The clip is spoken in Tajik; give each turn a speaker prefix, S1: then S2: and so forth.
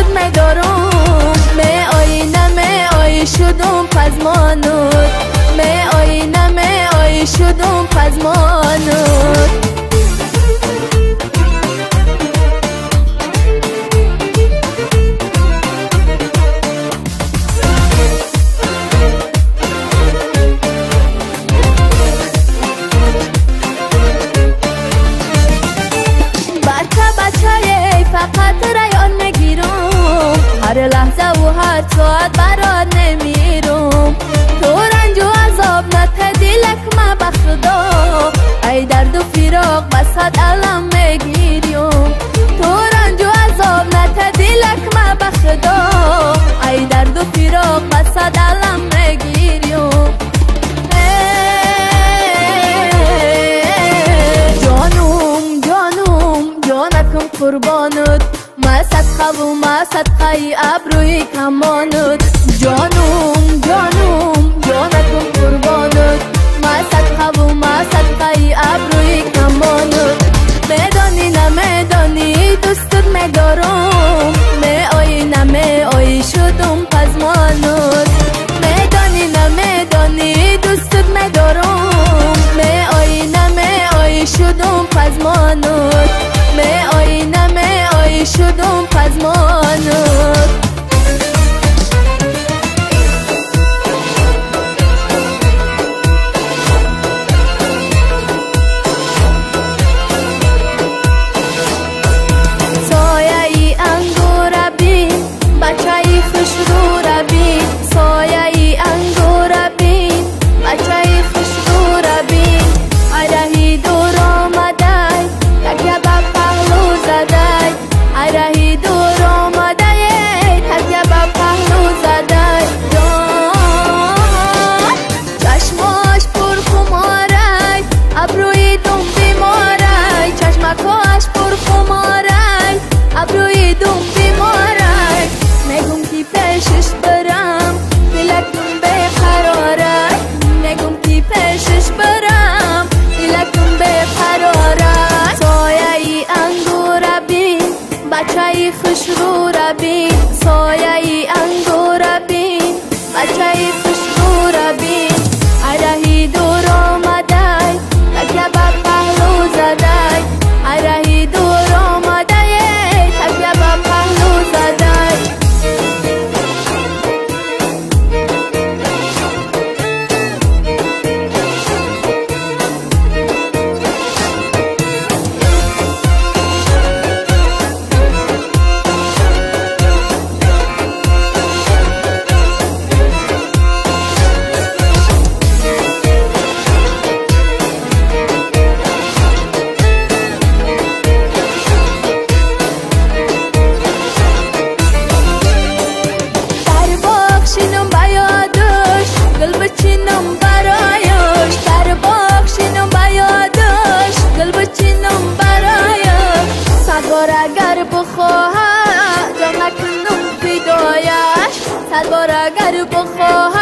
S1: дӯстат медорам. Меоӣ намеоӣ шудум пазмонут, меоӣ намеоӣ шудум пазмонут. Фақат раён мегирам, ҳар лаҳза ва ҳар соат барот намерам. Ту ранҷу азоб нате дилак ма ба Худо, ай дарду фироқ ба сад алам мегирям. Ту ранҷу азоб нате дилак ма ба Худо, ай дарду фироқ ба сад алам мегирям. Ҷонум, ҷонум, ҷонакум қурбонут, ма садқаву ма садқаи абрӯи камонут. Ҷонум, ҷонум, ҷонакум қурбонут, ма садқаву ма садқаи абрӯи камонут. Медонӣ намедонӣ дӯстат медорам, меоӣ намеоӣ шудум пазмонут. Медонӣ намедонӣ дӯстат медорам, меоӣ намеоӣ шудум пазмонут. Меоӣ намеоӣ шудум пазмонут. Сояи ангура бин, бачаи хушрӯра бин. Сояи ангура бин, бачаи хушрӯра бин. Ай раҳи дур омадай, такя ба паҳлӯ задай. Ай раҳи дур омадай, такя ба паҳлӯ задай. Ҷон, чашмош пурхуморай, абрӯи дум биморай. Чашмакош пурхуморай, абрӯи дум биморай. Мегум ки пешиш барам, дилакум беқарорай. Мегум ки пешиш барам, дилакум беқарорай. Сояи ангура бин, бачаи хушрӯра бин. Сояи ангура бин, бачаи хушрӯра бин. Ай раҳи дур омадай, такя ба паҳлӯ задай. Ай раҳи дур омадай, такя ба паҳлӯ задай. Дар боғ шинам ба ёдаш, гул бичинам барояш. Дар боғ шинам ба ёдаш, гул бичинам барояш. Сад бор агар бихоҳад, ҷон накунам фидояш. Сад бор агар бихоҳад.